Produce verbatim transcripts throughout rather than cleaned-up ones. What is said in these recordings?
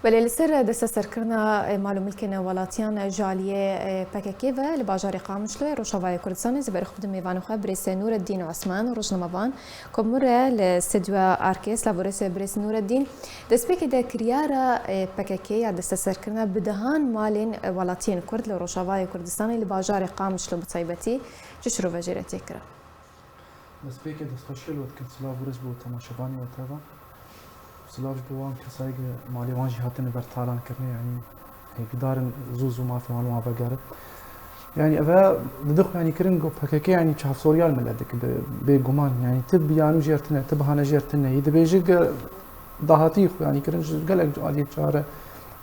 Belê, li ser desteserkirina, e, mal û milkên welatiyan ji aliyê, e, P K K ve li bajarê Qamişloyê Rojavayê Kurdistanê, ez ê berê xwe bidim mêvanê xwe birêz Nûreddîn Osman, rojnamevan, ku bi min re li stûdyoya Arkê. Silav û rêz birêz Nûreddîn. Destpêkê de kiryara, e, P K K ya desteserkirina bi dehan malên, e, welatiyên Kurd li Rojavayê Kurdistanê li bajarê Qamişlo bi taybetî çi şirove jê re tê kirin? Destpêkê destxweşiyê li we dikim, silav û rêz bo temaşevanê we teva. Silav ji bo wan kesayê ke malê wan jî hatine ber talan kirinê, yanî hêvîdar in zû zû mafê wan wan vegerin. Yanî eve didixwe, yanî kirin ku P K K yanî çavsoryal milet dike, bi, bêguman, yanî ti biyanû jêr tine, ti bahane jêr tine. Yî dibêje ke dahatî xwe, yanî kirin ji gelek aliyê çare,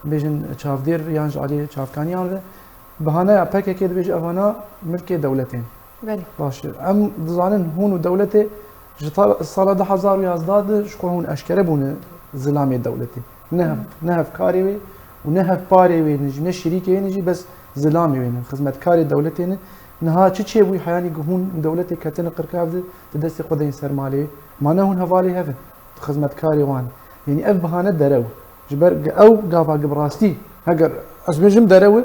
bêjin çavdêr yan ji aliyê çavkaniyan ve. Bahaneya P K K dibêje evana milkê dewletê ne. Belê. Baş e. Em dizanin hûn û dewletê ji ta-, sala du hezar û yazdeh de ji xwe hûn eşkere bûne zilamê dewletê. Ne hev, ne hevkarê wê û ne hevparê wê ne jî, ne şirîkê wê ne jî, bes zilamê wê ne. Xizmetkarê dewletê ne. Niha çi çêbûyî heyanî ku hûn û dewletê ketine qirka ev di, di destê xwe deyên ser malê wê. Ma ne hûn hevalê hev in, xizmetkarê wan. Yanî ev bahane derew. Ji ber ew gava gi bi rastî, heger ez bêjim derew e,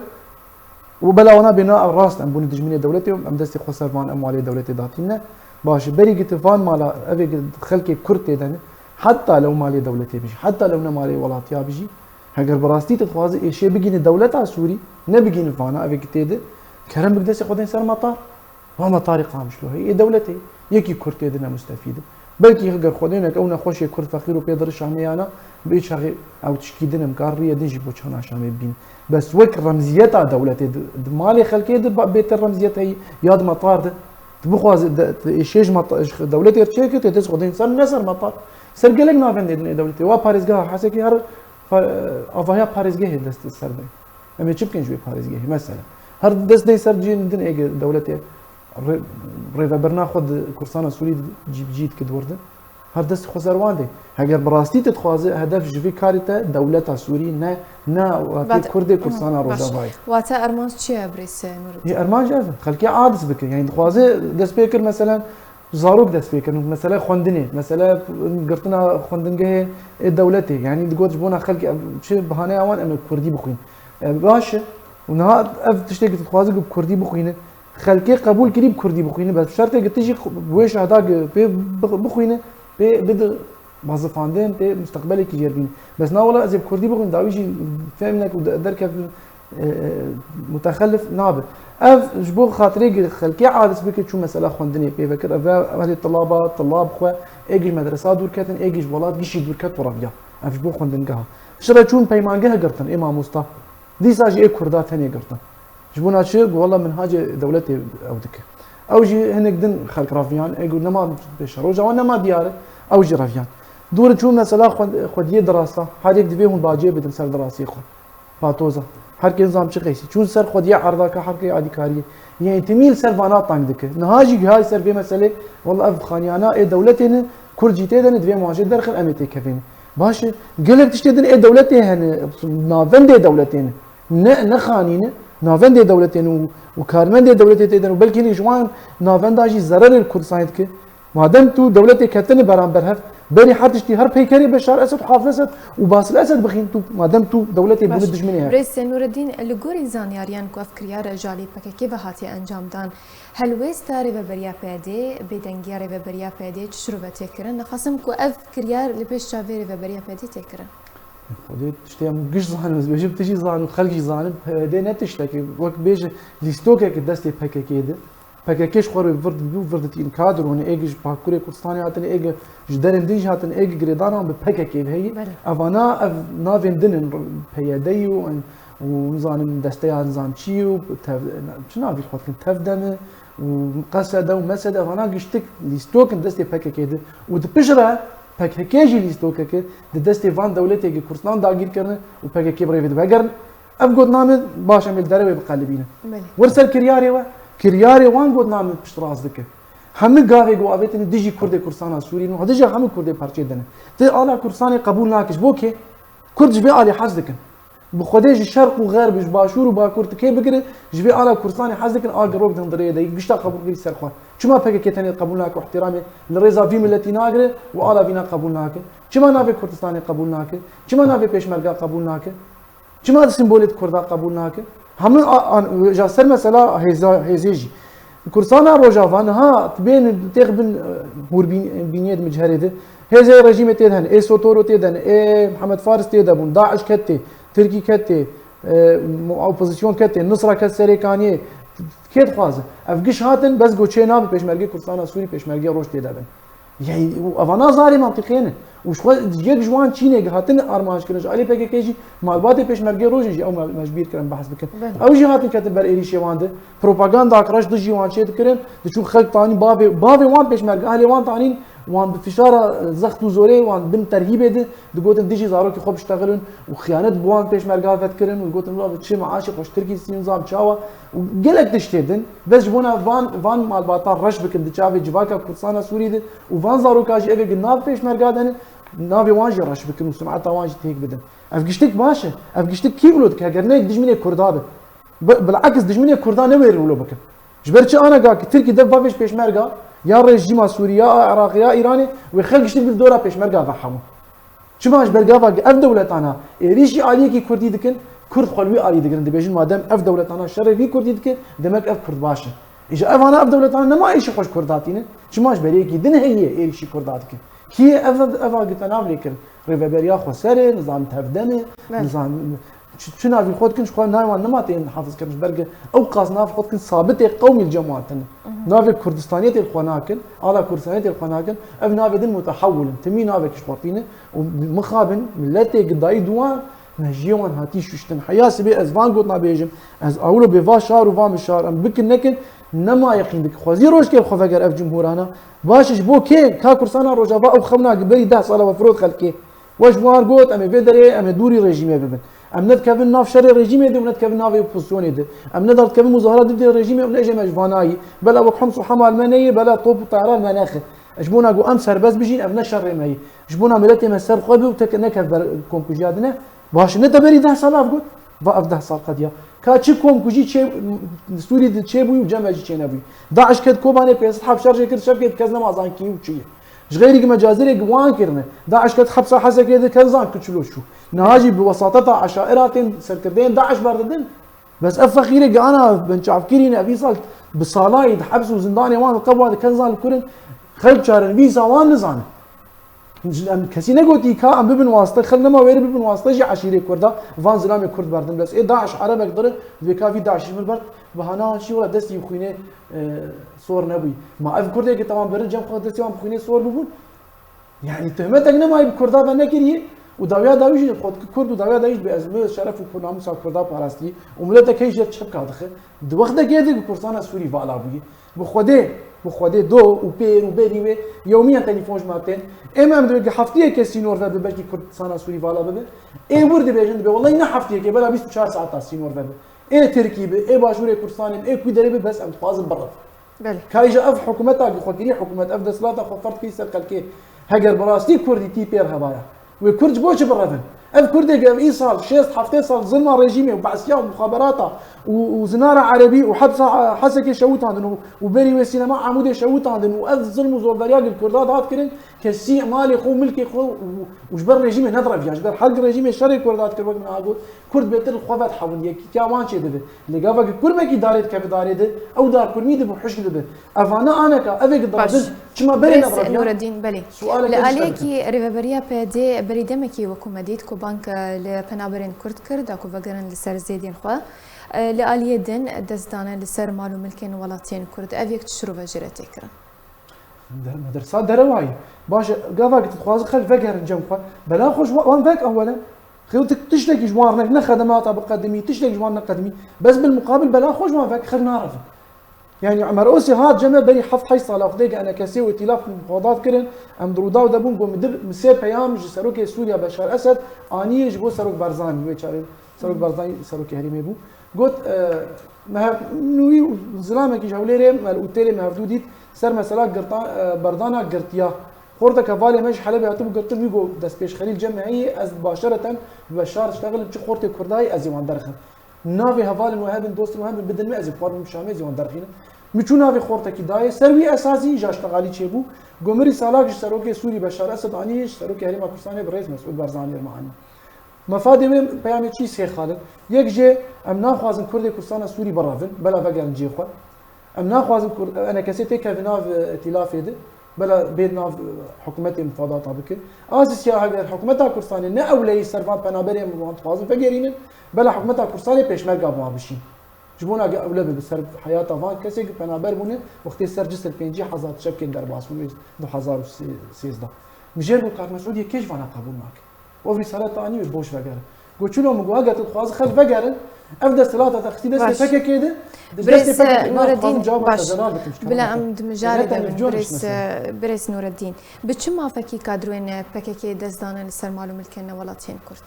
û bela wana bê na ew rast em bûne dijminê dewletê û em destê xwe ser van em malê dewletê datîne. Baş e, berî giti van mala evê gi xelkê Kurd tê de ne, heta lew malê dewletê bijî, heta lew ne malê welatiya bijî, heger bi rastî tu dixwazî êşê bigînî dewleta Sûrî, ne bigînî vana evê gi tê de, kerem bik destê xwe deyên ser metar. Van metarê Qamişlo heye, ê dewletê, yekî Kurd tê de ne mustefîd e. Belkî heger xwedênek ew nexweşê Kurd feqîr û pê diriş Şamê yana, bi çaxê ew tişkî din em kar rûyê din jî bo çana Şamê bibîn. Bes wek remziyeta dewletê di, di malê xelkê di ba-, bêtir remziyet heyî ya di metar de. Tu bixwazî de, tu êşê ji meta-, ji dewletê re çêke, tê dest xwe deyên ser, ne ser metar. Ser gelek navendê din ê dewletê. Wa parêzgeha Hesekê her pa-, avahiya parêzgehê dest ser deyê. Em ê çi bikin ji wê parêzgehê? Mesela, her dest deyê ser cihên din ê dewletê. Rê-, rêvebirina xwe di kursana Sûrî cî bi cî dike di wir de. Her dest xwe ser wan de. Heger bi rastî tu dixwazî hedef ji vî karî te dewleta Sûrî ne, ne wekî Kurdê kursana Rojavayê. Wate armanc çi ye birêz Nûreddîn? Yê armanc ev e. Xelkê adis bike. Yanî dixwaze dest pê kir, meselen, zarok dest pê kirin. Mesele xwendinê, mesele girtina xwendingehê ê dewletê. Yanî digot ji bona xelkê ev çi bahaneya wan em ê Kurdî bixwîn. E, baş e. Û niha ev tiştê ku tu dixwazî ku bi Kurdî bixwîne. Xelkê qebûl kirî bi Kurdî bixwîne, bes bi şertê ku tu jî wê şehda pê bix-, bixwîne, pê bidi wezifandin, pê musteqbelekî jêr bîne. Bes na wela ez ê bi Kurdî bixwînim, dawî jî fêm nekim û de-, derkevim, e, e, mutexelif nabe. Ev ji bo xatirê ku xelkê adis bike çû mesela xwendinê pê vekir. Ev, ev hê tilaba, tilab xwe, ê giş medresa dûr ketin, ê giş welat gişî dûr ket û reviya. Ev ji bo xwendingeha. Şire çûn peymangeh girtin, ê mamosta. Dîsa jî ê Kurda tenê girtin. Ji bona çi? Got, wela minhacê dewletê ew dike. Ew jî hinek din xelk reviyan, ê got, nema pêşeroja wan nema diyar e, ew jî reviyan. Dûr çûn mesela xwe-, xwediyê dirasa, her yek divê hûn bacê bidin ser dirasê xwe. Patoza. Her kê nizam çi qeysî. Çûn ser xwediyê erdaka, her kê alîkariyê. Yê tîmî li ser vana teng dike. Niha jî gihayî ser vê meselê, wela ev xaniyana ê dewletê ne, Kurd jî tê de ne, divê wan jê derxin, em ê têkevin. Baş e, gelek tiştê din ê dewletê hene, navendê dewletê ne. Ne, ne xanî ne, navendê dewletê ne û, û karmendê dewletê tê de ne û belkî hinî ji wan navenda jî zererê li Kurdistanê dike. Madem tu dewletê ketine beramber hev, berî her tiştî her peykerê Beşar Esed û Hafîz Esed û Basil Esed bixîn tu, madem tu dewletê bûne dijminê hev. Birêz Nûreddîn, li gorî zanyariyan ku ev kiryar ji alî P K K ve hatiye encamdan, helwêsta rêveberiya P D, bêdengiya rêveberiya P D çi şirove tê kirin? Dixwazim ku ev kiryar li pêş çavê rêveberiya P D tê kirin. Xwedê tiştê em giş zanin, ez bêjim tu jî zan û xelk jî zanin, P Y D ne tiştekî, wek bêje lîstokeke destê P K K de. P K K ji xwe re vir dibû, vir ditîn kadronê, ê giş Bakurê Kurdistanê hatine, ê gi ji derên din jî hatine, ê gi girêdanan bi P K K ve heyî. Belê. Evana ev navên din in, P Y D û, û nizanim desteya nizamçî û tev-, çi navî xwe dikin, tevdemi û qesede û mesede, evana giştik lîstok in destê P K K de û di pişt re P K K jî lîstokeke di destê van dewletê gi Kurdistan dagîr kirine û P K K bi rê vê dibe. Eger ev gotname baş em ê li derewê biqelibînin. Belê. Wir ser kiryarê we, kiryarê wan gotname piştrast dike. Hemî gavê ku avêtine dijî Kurdê Kurdistana Sûrî ne, dijî hemî Kurdê parçeyê din e. Ti ala Kurdistanê qebûl nake. Ji bo kê? Kurd ji vê alî hez dikin. Bi Xwedê ji şerq û xerb, ji başûr û bakur tikê bigire, ji vê ala Kurdistanê hez dikin, a girok din dirê de, gişta qebûlkirî ser xwe. Çima P K K tenê qebûl nake û ihtiramê li rêza vî miletî nagire û ala vîna qebûl nake? Çima navê Kurdistanê qebûl nake? Çima navê Pêşmerga qebûl nake? Çima simbolê di Kurda qebûl nake? Hemû a-, an-, ja ser mesela hêza, hêzê jî. Kurdistana Rojava niha dibên têx bin, e, hûrbîn-, bîniyê di micerê de. Hêzê rejîmê tê de hene, ê Sotoro tê de hene, ê Mihemed Faris tê de bûn, DAIŞ ket tê, Tirkî ket tê, e, mu-, opozîsyon ket tê, Nusra ket Serêkaniyê, kê dixwaze? Ev giş hatin, bes go çê nabe pêşmergê Kurdistana Sûrî, pêşmergê roj tê de bin. Yani, û evana zarê mantiqiyê ne. Û ji xwe yek ji wan çînê hatin armanc kirin, ji alî P K K jî malbatê pêşmergê rojê jî ew me, me ji bîr kirin behs bikin. Belê. Ew jî hatin ketin ber êrîşê wan de. Propagandak reş dijî wan çê dikirin. Diçûn xelk tanî bavê, bavê wan pêşmerge, ehlê wan tanîn, wan bi fişara zext û zorê, wan bin terhîbê de digotin dijî zarokê xwe biştexilin û xiyanet bi wan pêşmerga ve dikirin û digotin, "Ula bi çi meaşê xwe ji Tirkî distînin, zam çawa?" û gelek tiştê din. Bes ji bona van, van malbatan reş bikin di çavê civaka Kurdistana Sûrî de û van zaroka jî evê gi nav pêşmerga de ne, navê wan jî reş bikin û sumeta wan jî têk bidin. Ev giştik baş e. Ev giştik kî wilo dike? Heger ne dijminê Kurda be. Bi-, bilakis dijminê Kurda ne wê wilo bikin. Ji ber çi anega ki Tirkî dev bavêj pêşmerga, ya rejîma Sûrî, ya Iraqê, ya Îranê, wê xelk giştik bi dora pêşmerga ve hemû. Çima ji ber gava ev dewletana êrîşî aliyekî Kurdî dikin, Kurd xwe li wî alî digirin, dibêjin madem ev dewletana şerê vî Kurdî dike, demek ev Kurd baş e. Îja evana ev dewletana nema êrîşî xwe ji Kurda tînin, çima ji ber yekî din heye êrîşî Kurda dikin? Kî ye ev, ev agirte nav lê kirin? Rêveberiya Xweser e, nizam Tevdem e, Belê. nizam çi, çi navî xwe dikin, ji xwe nayê wan nema tên hafiz kirin, ji ber ew qas nav xwe dikin sabitê qewmî li cem wan tine. Navê Kurdistaniyetê li xwe nakin, ala Kurdistaniyetê li xwe nakin, ev navê din mutehewil in, timî navekî ji xwe tînin û mixabin, miletê gidayî duwan, mejiyê wan hatî şuştin. Heya sibê ez van gotina bêjim, ez awilo bê va şar û va min şar, em bikin nekin, nema yeqîn dikin. Xwezî rojkê li xwe veger ev cumhurana, baş e ji bo kê? Ka Kurdistana Rojava ew xewna gi berî deh sala we firot xelkê. We ji wan got, em ê vê derê, em ê dûrî rejîmê bibin. Em nedikevin nav şerê rejîmê de û nedikevin navê opozisyonê de. Em ne derdikevin muzahara didê rejîmê û ne jê me ji vanayî. Bela wek Homs û Hema li me neyê, bela top û teyara li me nexe. Ji bona ku em serbest bijîn, ev ne şerê me yê. Ji bona miletê me ser xwe bi û teke nekev ber komkujiya dine. Baş e, ne te berî deh sal ev got? Va ev deh sal qediya. Ka çi komkujî çê, Sûrî di çêbûyî û cem me jî çênebûyî. DAIŞ ket Kobanê pênc sed heb şerjê kir, şevkê kes nema zan kî û çi ye. Ji xeyrî ki me cazirê gi wan kirine. DAIŞ ket hepsa Hesekê de ken zan ki çilo çû. Niha jî bi wesateta eşaira tên serkirdeyên DAIŞ berdidin. Bes ev feqîrê gi ana binçavkirî ne, ev îsal bi salayî di heps û zindanê wan û qebwa de ken zan li kurin. Xelk çarin vî îsa wan nizanin. Em kesî negotî ka em bibin wasite, xelk nema wêrê bibin wasite jî eşîrê Kurda, van zilamê Kurd berdin. Bes ê DAIŞ erebek dirin, divê ka vî DAIŞ ji min bert, bi hana wan şî wela destî xwînê, e, sor nebûyî. Ma ev Kurdê ki tewan berin cem xwe destê wan bi xwînê sor bibûn? Yani, tohmetek nemayî bi Kurda ve nekiriye û dawiya dawî jî xwe dike Kurd û dawiya dawî jî dibê ez min şeref û namûsa Kurda parastî û miletek hê jê çepka dixe. Di wextekê de ku Kurdistana Sûrî vala bûye. Bi Xwedê, bi Xwedê do û pêr û berî wê yewmiyen telefon ji me tên. Ê me em dibê heftiyeke sînor ve bi belkî Kurdistana Sûrî vala bibe. Ê wir dibêjin dibê, wellahî ne heftiyeke, bela bîst û çar saeta sînor ve bi. Ê Tirkî bi, ê Başûrê Kurdistanê bi, ê ku derê bi, bes em dixwazin birevin. Belê. Ka îja ev hikûmeta ku xwe kirî hikûmet, ev desthilata xwe ferd kir ser xelkê. Heger bi rastî Kurdîtî pêr hebaya, wê Kurd ji bo çi birevin? Ev Kurdê ku ev îsal şêst heftê sal zilma rejîmê û be'siya û muxaberata û, û zinara erebî û hepsa Hesekê şewitandin û, û berî wê sînema Amûdê şewitandin û ev zilm û zorberiya ku li Kurda dihat kirin, kesî malê xwe û milkê xwe û, û ji ber rejîmê nedireviya, ji ber herg rejîmê şerê Kurda dikir, wek min a got, Kurd bêtir li xwe vedihewin, yekîtiya wan çêdibe. Lê gava ku kurmekî darê dikeve darê de, ew dar kurmî dibe, huşk dibe. Evane aneka, evê ku Baş. diredin, çima berê Birêz nedireviya? Nureddin, belê. Sualeke Li din aliyekî şerefê. Rêveberiya P Y D berî demekî wekû me dît ku bang, e, li penaberên Kurd kir, da ku vegerin li ser zêdên xwe. E, li aliyê din dest dane li ser mal û milkên welatiyên Kurd. Ev yek çi şirove jê re tê kirin? Der-, medersa derewayî. Baş e, gava ki tu dixwazi xelk vegerin cem xwe. Bela xwe ji wa-, wan vek ewelen. Xew tu tiştekî ji wan ne, ne xedemata biqedimî, tiştek ji wan neqedimî. Bes bil muqabil bela xwe ji wan vek xelk narevin. Yani Ömer Osê hat cem me berî heft heşt sala xwedê ki enekesê û îtîlaf xwedat kirin. Em di Rûdaw de bûn, got min di, min sê peyam ji Serokê Sûriya Beşar Esed aniyê ji bo Serok Barzanî, wê çarê Serok Barzanî Serokê Herêmê bû. Got, e, me hev-, nûyî û zilamekî ji Hewlêrê me li Otêlê me hevdû dît, ser mesela girta-, e, berdana girtiya. Xorteke hevalê me ji Helebê hatibû girtin, wî got, destpêşxerî li cem me heye, ez başereten bi Beşar diştexilim, çi xortê Kurda ye, ez ê wan derxim. Navê hevalên we hebin, dostên we hebin, bidin min, ez ê bi xwe re bim Şamê, ez ê wan derxînim. Min çû navê xortekî dayê, ser wî esasî îja ştexalî çêbû. Gomirî salak ji serokê Sûrî Beşar Esed anî, ji serokê Herêma Kurdistanê bi rêz Mesûd Barzanî re me anî. Mefadê wê peyamê çi sê xal in. Yek jê, em naxwazin Kurdê Kurdistana Sûrî birevin, bela vegerin cihê xwe. Em naxwazin Kurd, enekesê têkevin nav, e, îtîlafê de, bela bê nav, e, hikûmetê mufadata bikin. A sisiya, heger hikûmeta Kurdistanê ne ewleyî ser van penaberê em wan dixwazin vegerînin, bela hikûmeta Kurdistanê pêşmerga bi wan bişîn. Ji bona ge ewle bibe ser heyata van kesê ku penaber bûne, wextê ser cisir pêncî hezar tiştekên derbas bûn, wê du hezar û sêzdeh. Mijêr got, Kak Mesûdî yê kê ji vana qebûl nake. Ev rîsaleta anî wê boş vegerin. Got, çilo min got, eger tu dixwazî xelk vegerin, ev desthilata te xistî destê Baş. P K K de, di Birêz, destê P K K e, de Nureddin, dixwazim cevaba baş. Te zelal bikim ji Bila kanala em te. di mijarê Cenneta de bin, nivcûn birêz, nişnese. e, birêz Nureddin. Bi çi mafekî kadroyên P K K dest dane li ser mal û milkên newelatiyên Kurd?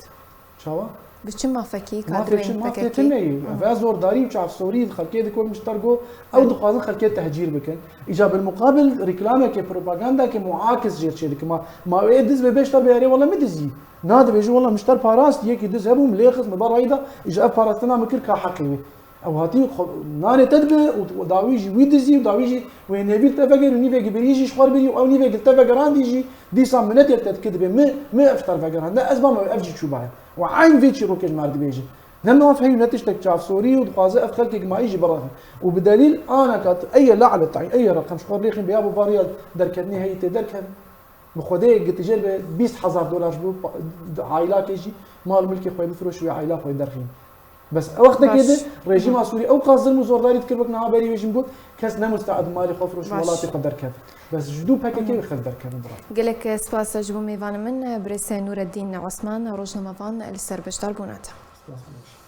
Çawa? Bi çi mafekî Mafê kadroyên çi? Mafê P K K? Tune ye. Hı. Ev zordarî û çavsorî xelkê dike, min ji te re got, ew Evet. dixwazin xelkê tehcîr bikin. Îca bilmuqabil rîklamekê, propagandakê muakis jê re çêdike. Ma, ma wê diz be, bê ji te re bê, erê wele min dizî. Na, dibêje wele min ji te re parast, yekî diz hebû, min lê xist, min ber rayî da, îja ev parastina min kir ka heqê wê. Ew hatî xwe nanê te dibe û dawî jî wî dizî û dawî jî wê nêvî li te vegerî û nîvê gibirî jî ji xwe re birî û ew nîvê li te vegerandî jî dîsa minetê li te dike, dibê mi, mi ev ji te re vegerand, ne ez bam, ev jî çûbaye. Û eyn vê çîrokê ji me re dibêje. Ne maf heyî, ne tiştek, çavsorî û dixwaze ev xelkê gimayî jî bireve. Û bi delîl aneka tu eye la'le tayîn, eye reqem ji xwe rêxîn be, ya bo variya derketinê heyî tê derkeve. Bi Xwedê gitijêr be bîst hezar dolar ji bo pa-, aîlakê jî mal û milkê xwe bifiroşî wê aîla xwe derxîn. Bes ew wextekê Baş. de rejîma Sûrî ew qas zilm û zordarî dikir, wek niha berî wê jî min got, kes ne musteed malê xwe firoşî Baş. welatê xwe derkeve. Bes ji dû P K K Hı. wê xelk derkevin bira. Gelek spas ji bo mêvanê min, birêz Nûreddîn Osman, rojnamevan li ser beşdarbûna te. Spas, baş.